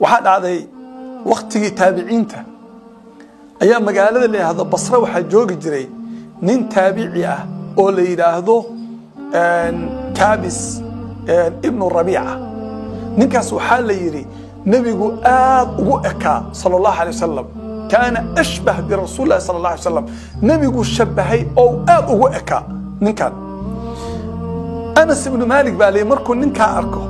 Waxaa dhacday waktigii taabiciinta ayaa magaalada la yidhaahdo Basra waxaa joogi jiray nin taabici ah oo la yidhaahdo Kaabis Ibnu Rabiica. Ninkaas waxaa la yidhi nebigu aad ugu ekaa sala Allahu alay wasalam, kaana ashbah birasuuli llahi sala Allah alay wasalam. Nebigu shabahay oo aad ugu ekaa ninkan. Anas Ibnu Maalik baa layihi markuu ninkaa arko,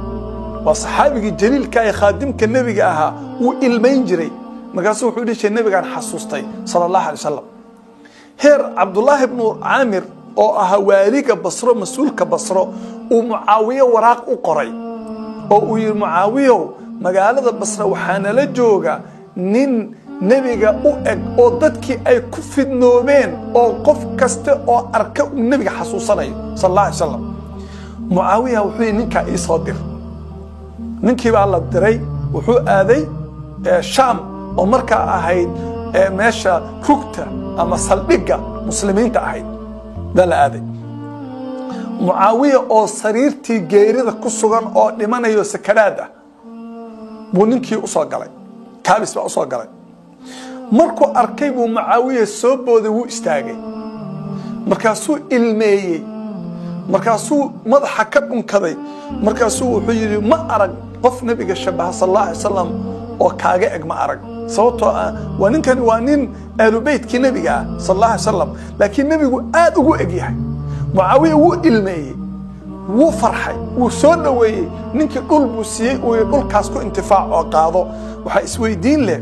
waa saxaabigii jaliilka ee khaadimka nebiga ahaa, wuu ilmayn jiray. Markaasuu wuxuu dhihi jiray, nebigaan xasuustay sala Allahu alay wasalam. Heer Cabdullaahi Ibnu Caamir oo ahaa waaliga Basro, mas-uulka Basro, uu Mucaawiye waraaq u qoray oo uu yihi, Mucaawiyow, magaalada Basra waxaa nala jooga nin nebiga u eg oo dadkii ay ku fidnoobeen oo qof kasta oo arka uu nebiga xasuusanayo sala Allah alay salam. Mucaawiya wuxuu yihi, ninkaa ii soo dir. Ninkii baa la diray. Wuxuu aaday Shaam oo markaa ahayd meesha rugta ama saldhigga muslimiinta ahayd baa la aaday. Mucaawiya oo sariirtii geerida ku sugan oo dhimanayo, sakaraad ah, buu ninkii usoo galay. Kaabis baa usoo galay. Markuu arkay buu Mucaawiya soo booday, wuu istaagay, markaasuu ilmeeyey, markaasuu madaxa ka dhunkaday, markaasuu wuxuu yidhi, ma arag qof nebiga shabaha sal Allah alay salam oo kaaga eg, ma arag. Sababtoo ah waa ninkani waa nin aalubeytkii nebiga ah sal Allah alay salam, laakiin nebigu aad ugu eg yahay. Mucaawiya wuu ilmeeyey, wuu farxay, wuu soo dhoweeyey ninkii. Dhul buu siiyey, uu yidhi, dhulkaas ku intifaac oo qaado. Waxaa isweydiin leh,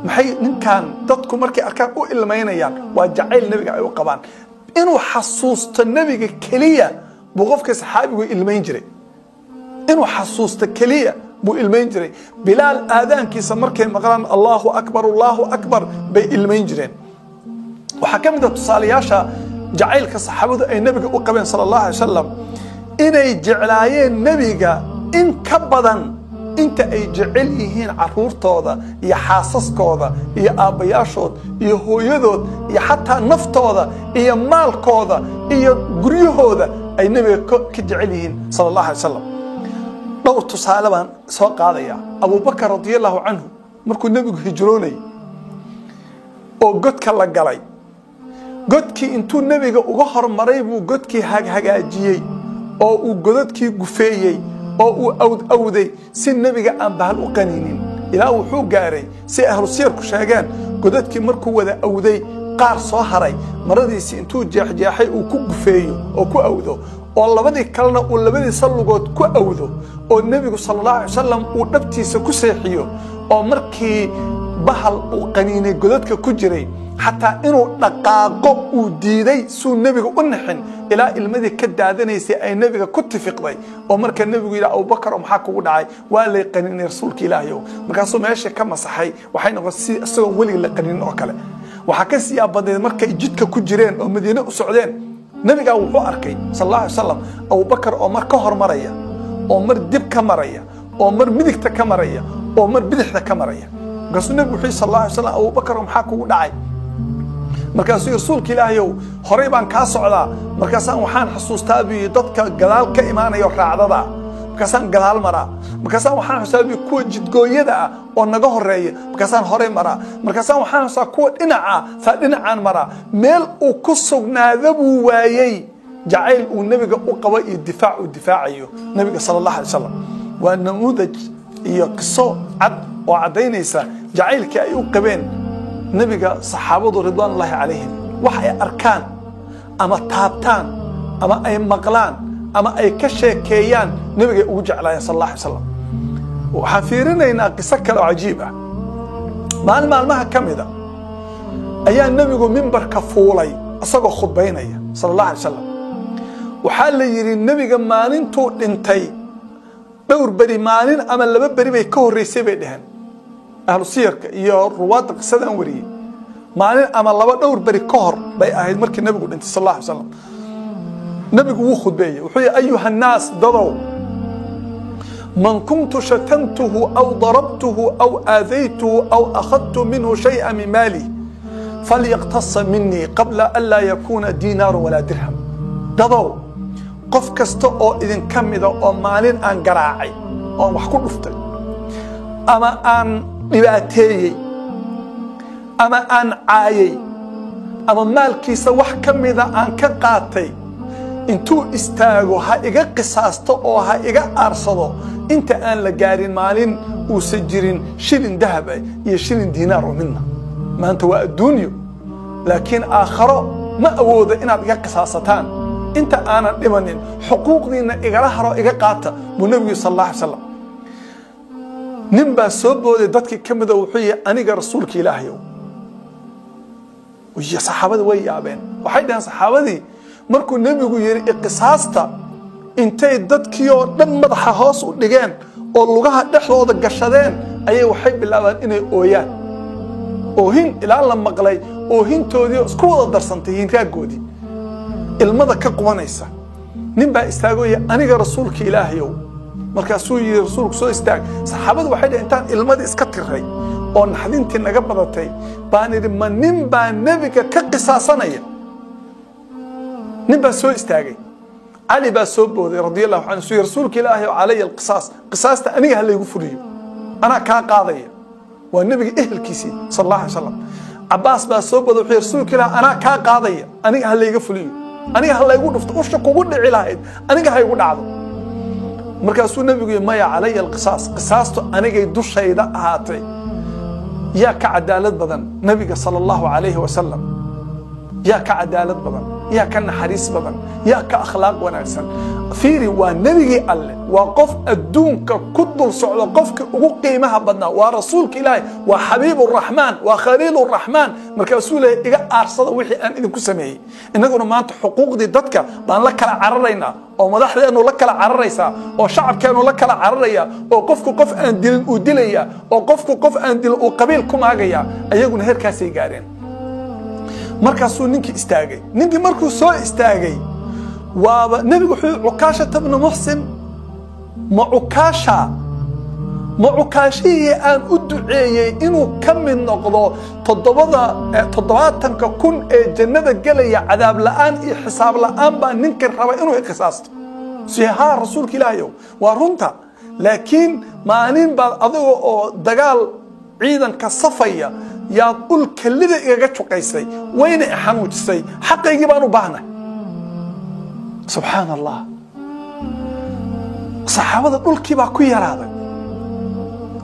maxay ninkan dadku markay arkaan u ilmaynayaan? Waa jacayl nebiga ay u qabaan. Inuu xasuusto nebiga keliya buu qofka saxaabigu ilmayn jiray. Inuu xasuusto keliya buu ilmayn jiray. Bilaal aadaankiisa markay maqlaan, Allahu akbar, Allahu akbar, bay ilmayn jireen. Waxaa ka mid a tusaalayaasha jacaylka saxaabadu ay nebiga u qabeen sala Allahu alay wasalam inay jeclaayeen nebiga in ka badan inta ay jecel yihiin caruurtooda iyo xaasaskooda iyo aabbayaashood iyo hooyadood iyo xataa naftooda iyo maalkooda iyo guryahooda ay nebiga ka jecel yihiin sala Allahu alay wasalam. Dhowr tusaale baan soo qaadaya. Abubakar radia Allahu canhu markuu nebigu hijroonayay oo godka la galay, godkii intuu nebiga uga hormaray buu godkii haghagaajiyey oo uu godadkii gufeeyey oo uu awd awday si nebiga aan bahal u qaniinin. Ilaa wuxuu gaaray, si ahlu siyarku sheegeen, godadkii markuu wada awday qaar soo haray maradiisii intuu jeexjeexay uu ku gufeeyo oo ku awdo, oo labadii kalena uu labadiisa lugood ku awdo, oo nebigu sala Allahu alay wasalam uu dhabtiisa ku seexiyo, oo markii bahal uu qaniinay godadka ku jiray xataa inuu dhaqaaqo uu diiday suu nebiga u nixin, ilaa ilmadii ka daadanaysay ay nebiga ku tifiqday. Oo marka nebigu yidhi, Abubakar oo maxaa kugu dhacay? Waa lay qaniinay, rasuulka Ilaahayow. Markaasuu meesha ka masaxay, waxay noqon si isagoon weligii la qaniinin oo kale. Waxaa ka sii yaabadneed markay jidka ku jireen oo Madiine u socdeen, nebigaa wuxuu arkay sal Allah alay wasalam Abubakar oo mar ka hormaraya, oo mar dib ka maraya, oo mar midigta ka maraya, oo mar bidixda ka maraya. Markaasuu nebigu wuxuu yidhi sal Allah alay slam, Abubakar oo maxaa kugu dhacay? Markaasuu, rasuulka Ilaahayow, horay baan kaa socdaa, markaasaan waxaan xasuustaa buu yidhi dadka gadaal ka imaanayo raacdada, markaasaan gadaal maraa. Markaasaan waxaan xasuustaa buu kuwa jidgooyada ah oo naga horeeya, markaasaan horey maraa. Markaasaan waxaan xasuustaa kuwa dhinaca saa dhinacaan maraa. Meel uu ku sugnaada buu waayey, jacayl uu nebiga u qabo iyo difaac uu difaacayo nebiga sala Allah alay wasalam. Waa namuudaj iyo qiso cad oo caddaynaysa jacaylkii ay u qabeen nebiga saxaabadu ridwaanullaahi calayhim. Wax ay arkaan ama taabtaan ama ay maqlaan ama ay ka sheekeeyaan nebigay ugu jeclaayeen sal Allah alay slam. Waxaan fiirinaynaa qiso kale oo cajiib ah. Maalin maalmaha ka mida ayaa nebigu mimbarka fuulay isagoo khudbaynaya sala Allah alay salam. Waxaa la yidhi nebiga maalintuu dhintay dhowr beri, maalin ama 2 beri bay ka horreysay bay dheheen ahlu siyarka iyo ruwaadda qisadan wariyey. Maalin ama laba, dhowr beri ka hor bay ahayd markii nebigu dhintay sal Allah alay slam. Nebigu wuu khudbeeyey, wuxuu yihi, ayuha nnaas, dadow, man kuntu shatamtuhu aw darabtuhu aw aadaytuhu aw akhadtu minhu shayئa min maalih falyaqtasa minii qabla an laa yakuuna diinaaru walaa dirham. Dadow, qof kasta oo idinka mida oo maalin aan garaacay oon wax ku dhuftay Ama aan dhibaateeyey ama aan caayay ama maalkiisa wax ka mida aan ka qaatay, intuu istaago ha iga qisaasto oo ha iga aarsado inta aan la gaarin maalin uusan jirin shilin dahab ah iyo shilin diinaar oo midna. Maanta waa adduunyo, laakiin aakharo ma awoodo inaad iga qisaasataan. Inta aanan dhimanin xuquuqdiinna igala haro, iga qaata, buu nebigu sal Allah alay slam. Nin baa soo booday dadkii ka mida, wuxuu yihi: "Aniga, rasuulka Ilaahayow." Saxaabadii way yaabeen. Waxay dhaheen saxaabadii, markuu nebigu yidhi iqisaasta, intay dadkii oo dhan madaxa hoos u dhigeen oo lugaha dhexdooda gashadeen ayay waxay bilaabaan inay ooyaan, oohin ilaa la maqlay oohintoodii oo isku wada darsantay hinraaggoodii ilmada ka qubanaysa. Nin baa istaagooya: "Aniga, rasuulka Ilaahayow." Markaasuu yidhi rasuulku: "Soo istaag." Saxaabadu waxay dhaheen, intaan ilmadii iska tiray oo naxdintii naga badatay baan idhi: "Ma nin baa nebiga ka qisaasanaya?" Nin baa soo istaagay. Cali baa soo booday radi Allahu canhu. Suu: "Rasuulka Ilaahay, calaya alqisaas, qisaasta aniga ha laygu fuliyo, anaa kaa qaadaya." Waa nebiga ehelkiisii sal Allah alay slam. Cabaas baa soo booday, wuxuu: "Rasuulka Ilaah, anaa kaa qaadaya, aniga ha layga fuliyo, aniga ha laygu dhufto, usha kugu dhici lahayd aniga ha igu dhacdo." Markaasuu nebigu yihi: "Maya, calaya alqisaas, qisaastu anigay dushayda ahaatay." Yaa ka cadaalad badan nebiga sala Allahu calayhi wasalam? Yaa ka cadaalad badan? Yaa ka naxariis badan? Yaa ka akhlaaq wanaagsan? Fiiri, waa nebigii Alle, waa qof adduunka ku dul socdo qofkii ugu qiimaha badnaa, waa rasuulka Ilaahay, waa xabiiburaxmaan, waa khaliiluraxmaan. Markaasuu leeyahy: "Iga aarsada wixii aan idinku sameeyey." Innaguna maanta xuquuqdii dadka baan la kala cararaynaa, oo madaxdeennu la kala cararaysaa, oo shacabkeennu la kala cararaya, oo qofku qof aan dilin uu dilaya, oo qofku qof aan dilin uu qabiil ku maagaya. Ayaguna heerkaasay gaareen. Markaasuu ninkii istaagay. Ninkii markuu soo istaagay, waaba nebigu wuxuu: "Cukaashata bnu Muxsin, ma Cukaasha? Ma Cukaashihii aan u duceeyey inuu ka mid noqdo toddobada 70-ka kun ee jannada gelaya cadaab la'aan iyo xisaab la'aan baa ninkan raba inuu iqisaasto?" Si haa, rasuulka Ilaahayow, waa runta, laakiin maalin baad adiga oo dagaal ciidanka safaya yaad ul kelida igaga juqaysay, wayna xanuujisay, xaqaygii baan u baahnay. Subxaan Allah, saxaabada dhulkii baa ku yaraaday.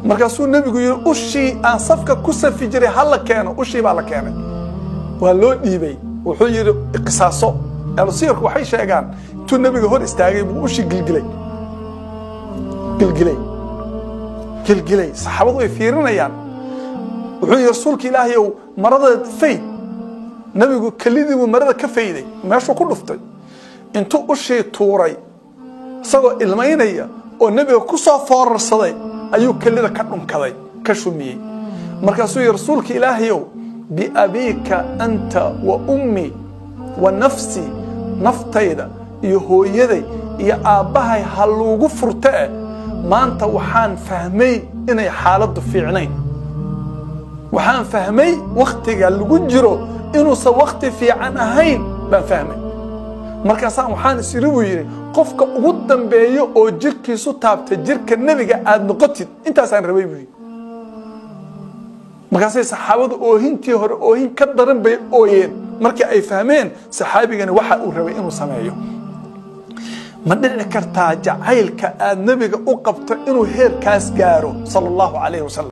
Markaasuu nebigu yihi: "Ushii aan safka ku safi jiray ha la keeno." Ushii baa la keenay, waa loo dhiibay. Wuxuu yidhi: "Qisaaso." Ahlusiyarku waxay sheegaan intuu nebiga hor istaagay buu ushii gilgilay, gilgilay, gilgilay. Saxaabadu way fiirinayaan. Wuxuu yidhi: "Rasuulka Ilaahayow, marada fayd." Nebigu kelidii buu marada ka fayday meeshuu ku dhuftay. Intuu ushii tuuray isagoo ilmaynaya oo nebiga ku soo foorarsaday ayuu kelida ka dhunkaday, ka shumiyey. Markaasuu yihi: "Rasuulka Ilaahayow, biabiika anta wa ummi wa nafsi, naftayda iyo hooyaday iyo aabbahay ha luugu furte eh, maanta waxaan fahmay inay xaaladdu fiicnayn. Waxaan fahmay wakhtiga lagu jiro inuusan wakhti fiican ahayn baan fahmay. Markaasaan waxaan is iri," buu yidhi, "qofka ugu dambeeyo oo jirkiisu taabta jirka nebiga aad noqotid, intaasaan rabay," buu yidhi. Markaasay saxaabadu oohintii hore oohin ka daran bay ooyeen markii ay fahmeen saxaabigani waxa uu rabay inuu sameeyo. Ma dhici kartaa jacaylka aad nebiga u qabto inuu heerkaas gaaro sala Allahu calayhi wasalam?